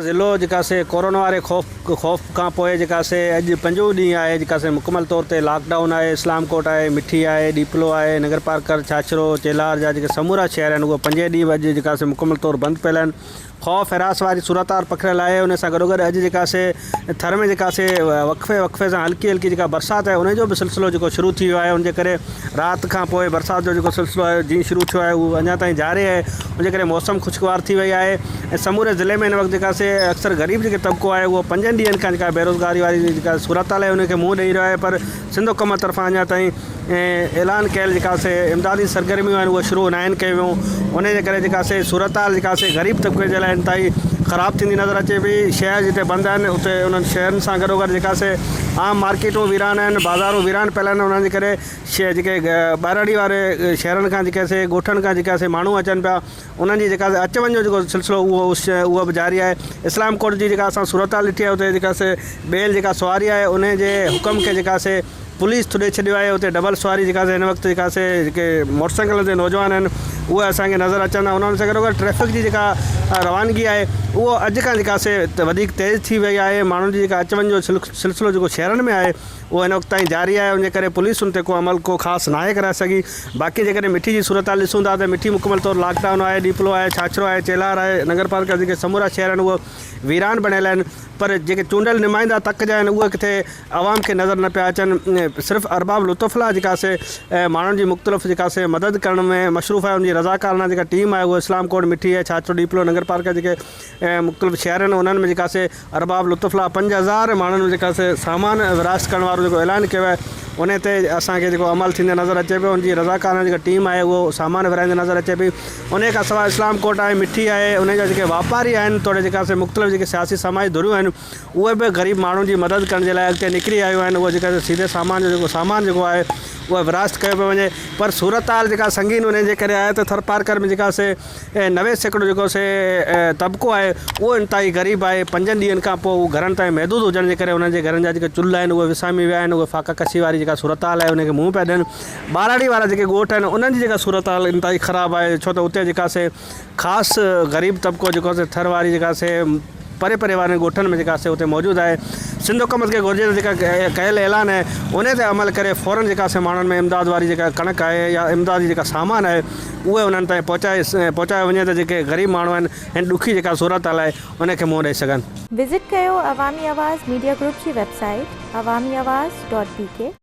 ضلعو جيڪا C corona واري خوف خوف کان پوء جيڪا سي اڄ پنجون ڏينهن آهي جيڪا سي مڪمل طور تي لاڪ ڊائون آهي اسلام ڪوٽ آهي مٺي آهي ڏيپلو آهي نگر پارڪر ڇاڇرو چيلهار جا جيڪي سمورا شهر آهن اهي پنجين ڏينهن به اڄ جيڪا سي مڪمل طور بند پيل آهن خوف هراس واري صورتحال پکڙيل آهي ان سان گڏوگڏ اڄ جيڪا سي ٿر ۾ جيڪا سي وقفي وقفي سان هلڪي هلڪي جيڪا برسات آهي ان جو به سلسلو جيڪو شروع ٿي ويو آهي ان جي ڪري رات کان پوء برسات جو جيڪو سلسلو آهي جيئن شروع ٿيو آهي اهو اڃا تائين جاري آهي ان جي ڪري موسم خوشگوار ٿي وئي آهي ۽ سموري ضلعي ۾ هن وقت جيڪا سي اڪثر غريب جيڪي طبقو آهي اهو پنجن ڏينهن کان جيڪا بيروزگاري واري جيڪا صورتحال آهي ان کي منهن ڏئي رهيو آهي پر سنڌ حڪومت طرفان اڃا تائين اعلان ڪيل جيڪا سي امدادي سرگرميون آهن اهي شروع ناهن ڪيون ويون ان جي ڪري جيڪا سي صورتحال جيڪا سي غريب طبقي جي لاء انتهائي خراب ٿيندي نظر اچي پئي شهر جتي بند آهن اتي انهن شهرن سان گڏو گڏ جيڪا سي عام مارڪيٽون ويران آهن بازارون ويران پيل آهن انهن جي ڪري جيڪي ٻهراڙي واري شهرن کان جيڪي سي ڳوٺن کان جيڪا سي ماڻهو اچن پيا انهن جي جيڪا اچ وڃ جو جيڪو سلسلو اهو اهو به جاري آهي اسلام ڪوٽ جي جيڪا اسان صورتحال ڏٺي آهي اتي جيڪا سي ٻيل جيڪا سواري آهي ان جي حڪم کي جيڪا سي پوليس ٿڏي ڇڏيو آهي اتي ڊبل سواري جيڪا سي هن وقت جيڪا سي جيڪي موٽر سائيڪلن تي نوجوان آهن اهي اسان کي نظر اچن ٿا انهن سان گڏو گڏ ٽريفڪ جي جيڪا روانگي آهي اهو اڄ کان جيڪا سي وڌيڪ تيز ٿي وئي آهي ماڻهن جي جيڪا اچ وڃ جو سلسلو جيڪو شهرن ۾ آهي اهو هن وقت تائين جاري آهي ان جي ڪري پوليس ان تي ڪو عمل ڪو خاص ناهي ڪرائي سگهي باقي جيڪڏهن مٺي جي صورتحال ڏسون ٿا ته مٺي مڪمل طور لاڪ ڊائون آهي، ڏيپلو آهي، ڇاڇرو آهي، چيلهار آهي، ننگرپارڪر جيڪي سمورا شهر آهن اهي ويران بڻيل آهن پر جيڪي چونڊيل نمائندا تڪ جا آهن اهي ڪٿي عوام کي نظر نه پيا اچن صرف ارباب لطف الله جيڪا سي ماڻهن جي مختلف جيڪا سي مدد ڪرڻ ۾ مصروف آهي ان جي رضاڪارانه جيڪا ٽيم آهي اهو اسلام ڪوٽ مٺي ۽ ڇاڇرو ڏيپلو ننگرپارڪر جيڪي مختلف شهر آهن انهن ۾ جيڪا سي ارباب لطف الله 5000 ماڻهن ۾ جيڪا سي سامان ورهاست ڪرڻ وارو جيڪو اعلان ڪيو آهي ان تي اسان کي جيڪو عمل ٿيندي نظر اچي پيو ان جي رضاڪارانه جيڪا ٽيم آهي اهو سامان ورهائيندي نظر اچي پئي ان کان سواء اسلام ڪوٽ آهي مٺي آهي ان جا جيڪي واپاري آهن توڙي جيڪا سي مختلف جيڪي سياسي سماجي ڌريون آهن اهي به غريب ماڻهن جي مدد ڪرڻ جي لاء اڳتي نڪري آيون آهن اهي جيڪا سيڌي سامان جو جيڪو سامان جيڪو آهي اهو ورهاست ڪيو پيو وڃي پر صورتحال جيڪا سنگين ان جي ڪري آهي ته ٿرپارڪر ۾ جيڪا سي 90% جيڪو سي طبقو آهي اهو انتهائي غريب آهي پنجن ڏينهن کان پوء هو گهرن تائين محدود هجڻ جي ڪري انهن جي گهرن جا جيڪي چلهه آهن اهي وسامي ويا آهن اهي فاقه ڪشي واري جيڪا صورتحال آهي ان کي منهن پيا ڏين ٻهراڙي وارا جيڪي ڳوٺ آهن انهن جي جيڪا صورتحال انتهائي خراب آهي ڇو ته اتي جيڪا سي خاص غريب طبقو جيڪو سي ٿر واري جيڪا سي پري پري وارن ڳوٺن ۾ جيڪا سي اتي موجود آهي سنڌ حڪومت کي گهرجي ته جيڪا ڪيل اعلان آهي انهي تي عمل ڪري فورن جيڪا سي ماڻهن ۾ امداد واري جيڪا ڪڻڪ آهي يا امدادي جيڪا سامان آهي اهي انهن تائين پهچائي پهچايو وڃي ته جيڪي غريب ماڻهو آهن هن ڏکي جيڪا صورتحال آهي انهي کي منهن ڏئي سگهن. وزٽ ڪيو عوامي آواز ميڊيا گروپ جي website Awami Awaz dot B K.